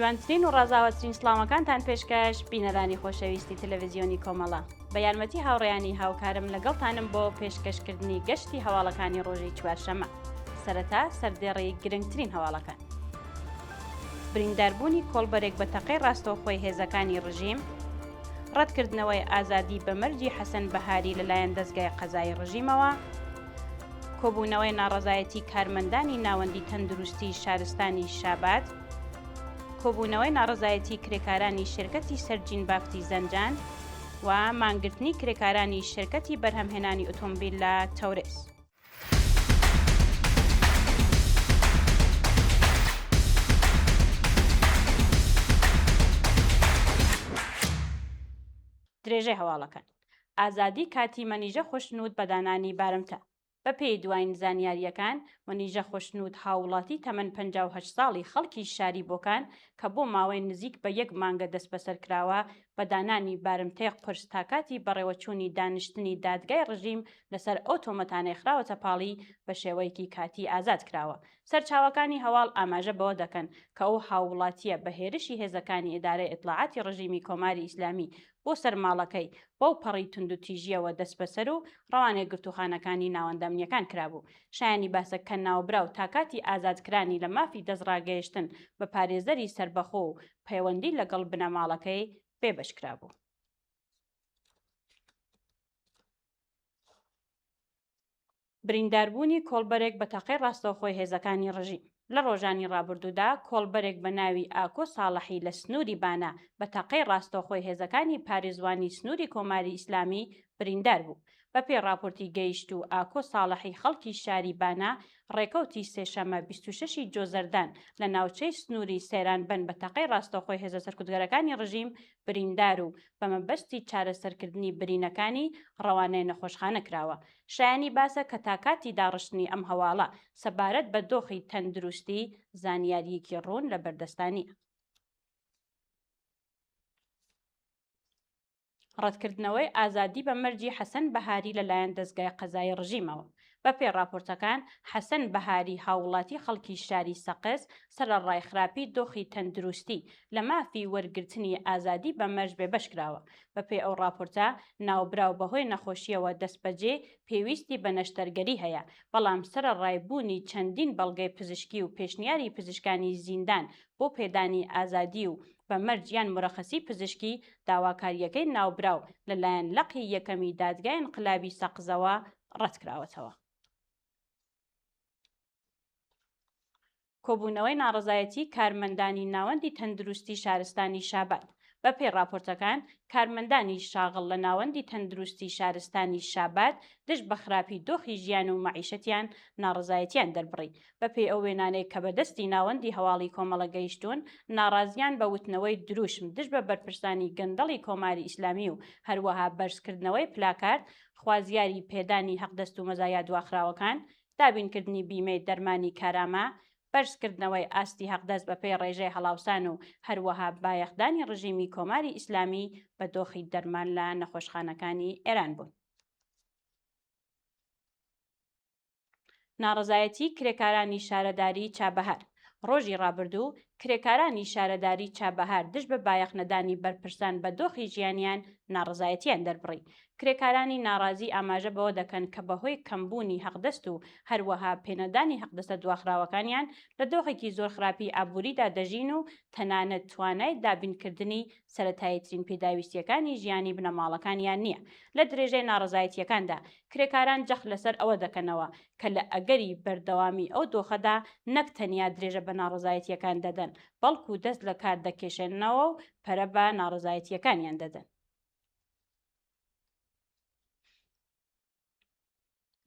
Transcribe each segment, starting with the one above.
جوانترین و ڕازاوەترین سڵاوەکانتان پێشکەش بینەرانی خۆشەویستی تەلەڤزیۆنی کۆمەڵە بە یارمەتی هاوڕێیانی هاوکارم لەگەڵتانم بۆ پێشکەشکردنی گەشتی هەواڵەکانی ڕۆژی چوارشەممە سەرەتا سەردێڕی گرنگترین هەواڵەکان برینداربوونی کۆڵبەرێک بە تەقەی ڕاستەوخۆی هێزەکانی ڕژیم، ڕەتکردنەوەی ئازادی بە مەرجی حەسەن بەهاری لەلایەن دەزگای قەزایی ڕژیمەوە، کۆبوونەوەی ناڕەزایەتی کارمەندانی ناوەندی تەندروستی شارستانی شاباد، کۆبوونەوەی ناڕەزایەتی کرێکارانی شرکەتی سەرجین بافتی زەنجان و مانگرتنی کرێکارانی شرکەتی بەرهەمهێنانی ئۆتۆمبیل لە تەورێز. درێژەی هەواڵەکان ئازادی کاتی مەنیژە خۆشنود بە دانانی بارمتە بەپێی دواین زانیارییەکان مەنیژە خۆشنود هاووڵاتی تەمەن 58 ساڵی خەڵکی شاری بۆکان کە بۆ ماوەی نزیک بە یەک مانگە دەستبەسەر کراوە بە دانانی بارمتەی قورس تا کاتی بەڕێوەچوونی دانیشتنی دادگای ڕژیم لەسەر ئەو تۆمەتانەی خراوەتە پاڵی بە شێوەیەکی کاتی ئازاد کراوە. سەرچاوەکانی هەواڵ ئاماژە بەوە دەکەن کە ئەو هاووڵاتییە بە هێرشی هێزەکانی ئیدارەی ئیتڵاعاتی ڕژیمی کۆماری ئیسلامی بۆ سەر ماڵەکەی بەو پەڕی توندوتیژییەوە دەستبەسەر و ڕەوانەی گرتووخانەکانی ناوەندە ئەمنییەکان کرابوو. شایانی باسە کە ناوبراو تا کاتی ئازادکرانی لە مافی دەستڕاگەیشتن بە پارێزەری سەربەخۆ و پەیوەندی لەگەڵ بنەماڵەکەی بێبەش کرابوو. برینداربوونی کۆڵبەرێک بە تەقەی ڕاستەوخۆی هێزەکانی ڕژیم لە ڕۆژانی ڕابردوودا کۆڵبەرێک بە ناوی ئاکۆ ساڵحی لە سنووری بانە بە تەقەی ڕاستەوخۆی هێزەکانی پارێزوانی سنووری کۆماری ئیسلامی بریندار بوو. بەپێی ڕاپۆرتی گەیشتوو ئاکۆ ساڵحی خەڵکی شاری بانە ڕێکەوتی سێشەممە 26 ی جۆزەردان لە ناوچەی سنووری سەیرانبەن بە تەقەی ڕاستەوخۆی هێزە سەرکوتگەرەکانی ڕژیم بریندار و بە مەبەستی چارەسەرکردنی برینەکانی ڕەوانەی نەخۆشخانە کراوە. شایانی باسە کە تا کاتی داڕشتنی ئەم هەواڵە سەبارەت بە دۆخی تەندروستی زانیارییەکی ڕوون لە بەردەستا نییە. ڕەتکردنەوەی ئازادی بە مەرجی حەسەن بەهاری لەلایەن دەزگای قەزایی ڕژیمەوە. بەپێی ڕاپۆرتەکان، حەسەن بەهاری هاووڵاتی خەڵکی شاری سەقز، سەرەڕای خراپی دۆخی تەندروستی، لە مافی وەرگرتنی ئازادی بە مەرج بێبەش کراوە. بەپێی ئەو ڕاپۆرتە، ناوبراو بەهۆی نەخۆشییەوە دەستبەجێ پێویستی بە نەشتەرگەری هەیە، بەڵام سەرەڕای بوونی چەندین بەڵگەی پزیشکی و پێشنیاری پزیشکانی زیندان بۆ پێدانی ئازادی و بە مەرج یان مورەخەسی پزیشکی، داواکارییەکەی ناوبراو لەلایەن لقی یەکەمی دادگای ئینقلابی سەقزەوە ڕەتکراوەتەوە. کۆبوونەوەی ناڕەزایەتی کارمەندانی ناوەندی تەندروستی شارستانی شاباد بەپێی ڕاپۆرتەکان، کارمەندانی شاغڵ لە ناوەندی تەندروستی شارستانی شاباد دژ بە خراپی دۆخی ژیان و مەعیشەتیان ناڕەزایەتیان دەربڕی. بەپێی ئەو وێنانەی کە بە دەستی ناوەندی هەواڵی کۆمەڵە گەیشتوون، ناڕازیان بە وتنەوەی دروشم دژ بە بەرپرسانی گەندەڵی کۆماری ئیسلامی و هەروەها بەرزکردنەوەی پلاکارد خوازیاری پێدانی حەقدەست و مەزایا دواخراوەکان، دابینکردنی بیمەی دەرمانی کارامە، بەرزکردنەوەی ئاستی حەقدەست بەپێی ڕێژەی هەڵاوسان و هەروەها بایەخدانی ڕژیمی کۆماری ئیسلامی بە دۆخی دەرمان لە نەخۆشخانەکانی ئێران بوون. ناڕەزایەتی کرێکارانی شارەداریی چابەهار ڕۆژی ڕابردوو، کرێکارانی شارەداریی چابەهار دژ بە بایەخنەدانی بەرپرسان بە دۆخی ژیانیان ناڕەزایەتییان دەربڕی. کرێکارانی ناڕازی ئاماژە بەوە دەکەن کە بەهۆی کەمبوونی حەقدەست و هەروەها پێنەدانی حەقدەستە دواخراوەکانیان لە دۆخێکی زۆر خراپی ئابووریدا دەژین و تەنانەت توانای دابینکردنی سەرەتاییترین پێداویستییەکانی ژیانی بنەماڵەکانیان نییە. لە درێژەی ناڕەزایەتییەکاندا کرێکاران جەخت لەسەر ئەوە دەکەنەوە کە لە ئەگەری بەردەوامی ئەو دۆخەدا نەک تەنیا درێژە بە ناڕەزایەتییەکان دەدەن، بەڵکو دەست لە کار دەکێشێننەوە و پەرە بە ناڕەزایەتییەکانیان دەدەن.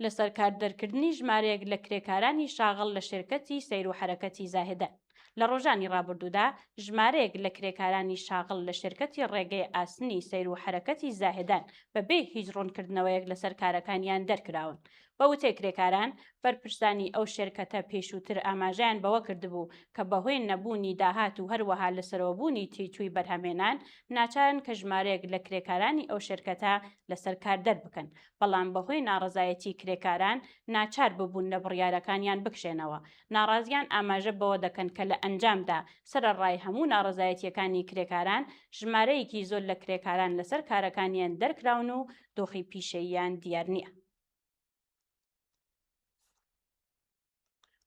لەسەر کار دەرکردنی ژمارەیەک لە کرێکارانی شاغڵ لە شێرکەتی سەیر و حەرەکەتی زاهێدان. لە ڕۆژانی ڕابردوودا ژمارەیەک لە کرێکارانی شاغڵ لە شێرکەتی ڕێگەی ئاسنی سەیر و حەرەکەتی زاهێدان بە بێ هیچ ڕوونکردنەوەیەک لەسەر کارەکانیان دەرکراون. بە وتەی کرێکاران، بەرپرسانی ئەو شێرکەتە پێشووتر ئاماژەیان بەوە کردبوو کە بەهۆی نەبوونی داهات و هەروەها لەسەرەوەبوونی تێچووی بەرهەمهێنان، ناچارن کە ژمارەیەک لە کرێکارانی ئەو شێرکەتە لەسەر کار دەربکەن، بەڵام بەهۆی ناڕەزایەتی کرێکاران ناچار ببوون لە بڕیارەکانیان بکشێنەوە. ناڕازیان ئاماژە بەوە دەکەن کە لە ئەنجامدا سەرەڕای هەموو ناڕەزایەتییەکانی کرێکاران، ژمارەیەکی زۆر لە کرێکاران لەسەر کارەکانیان دەرکراون و دۆخی پیشەییان دیار نییە.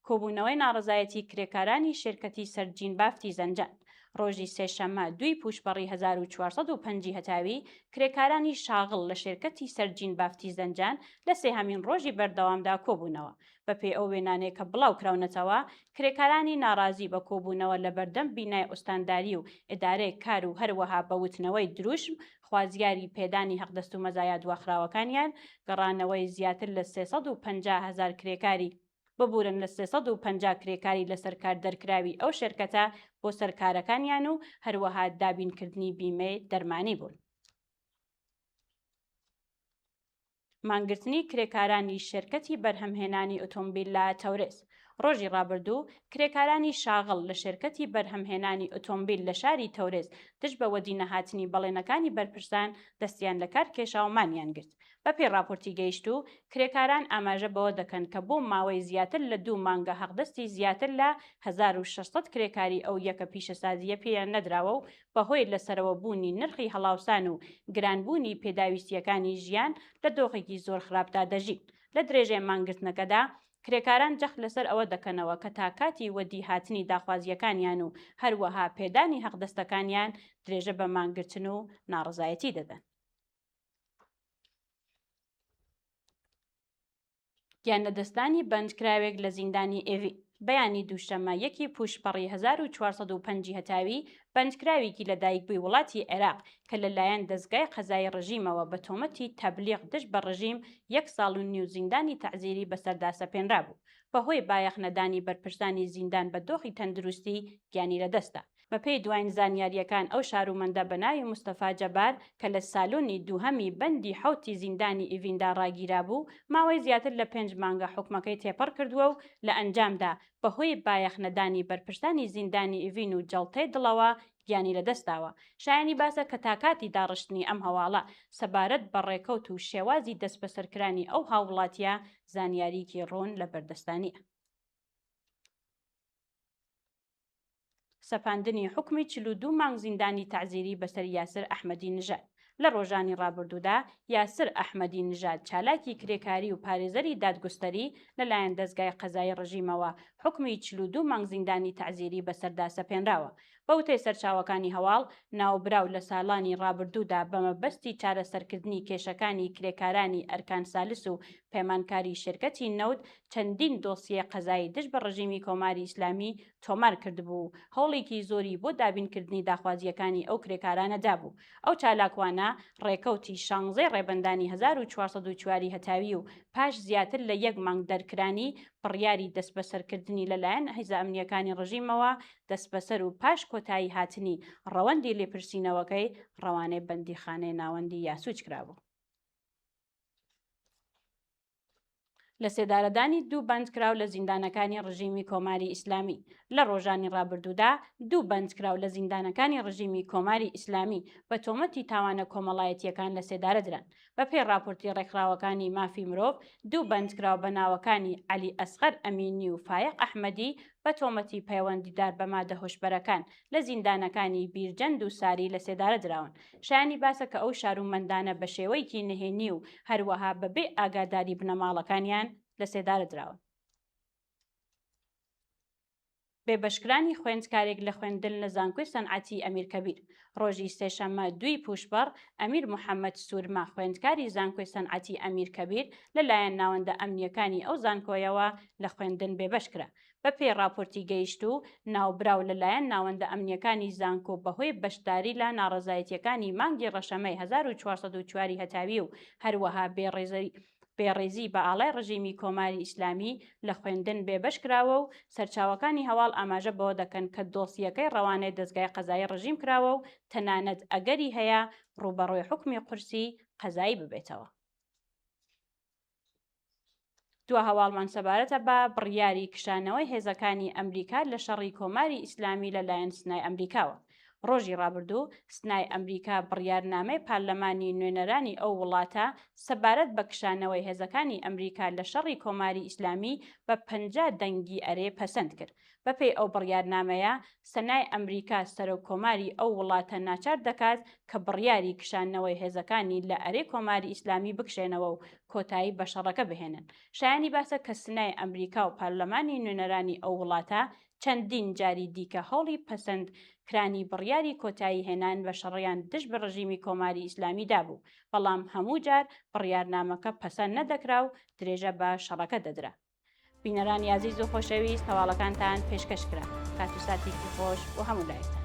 کۆبوونەوەی ناڕەزایەتی کرێکارانی شێرکەتی سەرجین بافتی زەنجان ڕۆژی سێشەممە دووی پووشپەڕی 1405 هەتاوی کرێکارانی شاغڵ لە شێرکەتی سەرجین بافتی زەنجان لە سێهەمین ڕۆژی بەردەوامدا کۆبوونەوە. بەپێی ئەو وێنانەی کە بڵاو کراونەتەوە، کرێکارانی ناڕازی بە کۆبوونەوە لە بەردەم بینای ئوستانداری و ئیدارەی کار و هەروەها بە وتنەوەی دروشم خوازیاری پێدانی هەقدەست و مەزایا دواخراوەکانیان، گەڕانەوەی زیاتر لە 350 هەزار کرێکاری ببورن لە 350 کرێکاری لەسەر کار دەرکراوی ئەو شێرکەتە بۆ سەر کارەکانیان و هەروەها دابینکردنی بیمەی دەرمانی بوون. مانگرتنی کرێکارانی شێرکەتی بەرهەمهێنانی ئۆتۆمبیل لە تەورێز ڕۆژی ڕابردوو کرێکارانی شاغڵ لە شێرکەتی بەرهەمهێنانی ئۆتۆمبیل لە شاری تەورێز دژ بە وەدینەهاتنی بەڵێنەکانی بەرپرسان دەستیان لە کار کێشا و مانیان گرت. بەپێی ڕاپۆرتی گەیشتوو، کرێکاران ئاماژە بەوە دەکەن کە بۆ ماوەی زیاتر لە دوو مانگە حەقدەستی زیاتر لە 1600 کرێکاری ئەو یەکە پیشەسازییە پێیان نەدراوە و بەهۆی لەسەرەوە بوونی نرخی هەڵاوسان و گرانبوونی پێداویستییەکانی ژیان لە دۆخێکی زۆر خراپدا دەژین. لە درێژەی مانگرتنەکەدا، کرێکاران جەخت لەسەر ئەوە دەکەنەوە کە تا کاتی وەدیهاتنی داخوازییەکانیان و هەروەها پێدانی حەقدەستەکانیان درێژە بە مانگرتن و ناڕەزایەتی دەدەن. گیانلەدەستدانی بەندکراوێک لە زیندانی ئێڤین. بەیانی دووشەممە یەکی پووشپەڕی 1405 هەتاوی، بەندکراوێکی لەدایکبووی وڵاتی عێراق کە لەلایەن دەزگای قەزایی ڕژیمەوە بە تۆمەتی تەبلیغ دژ بە ڕژیم یەک ساڵ و نیو زیندانی تەعزیری بەسەردا سەپێنرابوو، بەهۆی بایەخ نەدانی بەرپرسانی زیندان بە دۆخی تەندروستی گیانی لەدەستدا. بەپێی دواین زانیارییەکان ئەو شارومەندە بە ناوی مستەفا جەبار کە لە سالۆنی دووهەمی بەندی حەوتی زیندانی ئیڤیندا ڕاگیرابوو، ماوەی زیاتر لە پێنج مانگە حوکمەکەی تێپەڕ کردووە و لە ئەنجامدا بەهۆی بایەخ نەدانی بەرپرسانی زیندانی ئیڤین و جەڵتەی دڵەوە گیانی لەدەستداوە. شایانی باسە کە تا کاتی داڕشتنی ئەم هەواڵە سەبارەت بە ڕێکەوت و شێوازی دەستبەسەرکرانی ئەو هاووڵاتییە زانیارییەکی ڕوون لە بەردەستا نییە. سەپاندنی حوکمی 42 مانگ زیندانی تەعزیری بەسەر یاسر ئەحمەدی نژاد. لە ڕۆژانی ڕابردوودا یاسر ئەحمەدی نژاد چالاکی کرێکاری و پارێزەری دادگوستەری لەلایەن دەزگای قەزایی ڕژیمەوە حوکمی 42 مانگ زیندانی تەعزیری بەسەردا سەپێنراوە. بە وتەی سەرچاوەکانی هەواڵ، ناوبراو لە ساڵانی ڕابردوودا بە مەبەستی چارەسەرکردنی کێشەکانی کرێکارانی ئەرکان سالس و پەیمانکاری شێرکەتی نەوت چەندین دۆسیەی قەزایی دژ بە ڕژیمی کۆماری ئیسلامی تۆمار کردبوو و هەوڵێکی زۆری بۆ دابینکردنی داخوازییەکانی ئەو کرێکارانە دابوو. ئەو چالاکوانە ڕێکەوتی شانزەی ڕێبەندانی 1404 ی هەتاوی و پاش زیاتر لە یەک مانگ دەرکرانی بڕیاری دەستبەسەرکردنی لەلایەن هیزە ئەمنییەکانی ڕژیمەوە دەستبەسەر و پاش کۆتایی هاتنی ڕەوەندی لێپرسینەوەکەی ڕەوانەی بەندیخانەی ناوەندی یاسوج کرابوو. لەسێدارەدانی دوو بەندکراو لە زیندانەکانی ڕژیمی کۆماری ئیسلامی لە ڕۆژانی ڕابردوودا دوو بەندکراو لە زیندانەکانی ڕژیمی کۆماری ئیسلامی بە تۆمەتی تاوانە کۆمەڵایەتییەکان لە سێدارە دران. بەپێی ڕاپۆرتی ڕێکخراوەکانی مافی مرۆڤ، دوو بەندکراو بە ناوەکانی عەلی ئەسغەر ئەمینی و فایەق ئەحمەدی بە تۆمەتی پەیوەندیدار بە مادە هۆشبەرەکان لە زیندانەکانی بیرجەند و ساری لە سێدارە دراون. شایانی باسە کە ئەو شارومەندانە بە شێوەیەکی نهێنی و هەروەها بە بێ ئاگاداری بنەماڵەکانیان لە سێدارە دراون. بێبەشکرانی خوێندکارێک لە خوێندن لە زانکۆی سەنعەتی ئەمیر کەبیر. ڕۆژی سێشەممە دووی پووشپەڕ، ئەمیر محەممەد سوورمە خوێندکاری زانکۆی سەنعەتی ئەمیر کەبیر لە لایەن ناوەندە ئەمنییەکانی ئەو زانکۆیەوە لە خوێندن بێبەش کرا. بەپێی ڕاپۆرتی گەیشتوو، ناوبراو لە لایەن ناوەندە ئەمنییەکانی زانکۆ بەهۆی بەشداری لە ناڕەزایەتییەکانی مانگی ڕەشەمەی 1404 ی هەتاوی و هەروەها بێڕێزی بە ئاڵای ڕژیمی کۆماری ئیسلامی لە خوێندن بێبەش کراوە و سەرچاوەکانی هەواڵ ئاماژە بەوە دەکەن کە دۆسیەکەی ڕەوانەی دەزگای قەزایی ڕژیم کراوە و تەنانەت ئەگەری هەیە ڕووبەڕووی حوکمی قورسی قەزایی ببێتەوە. دوا هەواڵمان سەبارەتە بە بڕیاری کشانەوەی هێزەکانی ئەمریکا لە شەڕی کۆماری ئیسلامی لە لایەن سنای ئەمریکاوە. ڕۆژی ڕابردوو سنای ئەمریکا بڕیارنامەی پارلەمانی نوێنەرانی ئەو وڵاتە سەبارەت بە کشانەوەی هێزەکانی ئەمریکا لە شەڕی کۆماری ئیسلامی بە 50 دەنگی ئەرێ پەسەند کرد. بەپێی ئەو بڕیارنامەیە، سەنای ئەمریکا سەرۆک کۆماری ئەو وڵاتە ناچار دەکات کە بڕیاری کشاندنەوەی هێزەکانی لە ئەرێ کۆماری ئیسلامی بکشێنەوە و کۆتایی بە شەڕەکە بهێنن. شایانی باسە کە سنای ئەمریکا و پارلەمانی نوێنەرانی ئەو وڵاتە چەندین جاری دیکە هەوڵی پەسەند کرانی بڕیاری کۆتایی هێنان بە شەڕیان دژ بە ڕژیمی کۆماری ئیسلامی دابوو، بەڵام هەموو جار بڕیارنامەکە پەسەند نەدەکرا و درێژە بە شەڕەکە دەدرا. بینەرانی ئازیز و خۆشەویست هەواڵەکانتان پێشکەش کرا. کات و ساتێکی خۆش بۆ هەموو لایەکتان.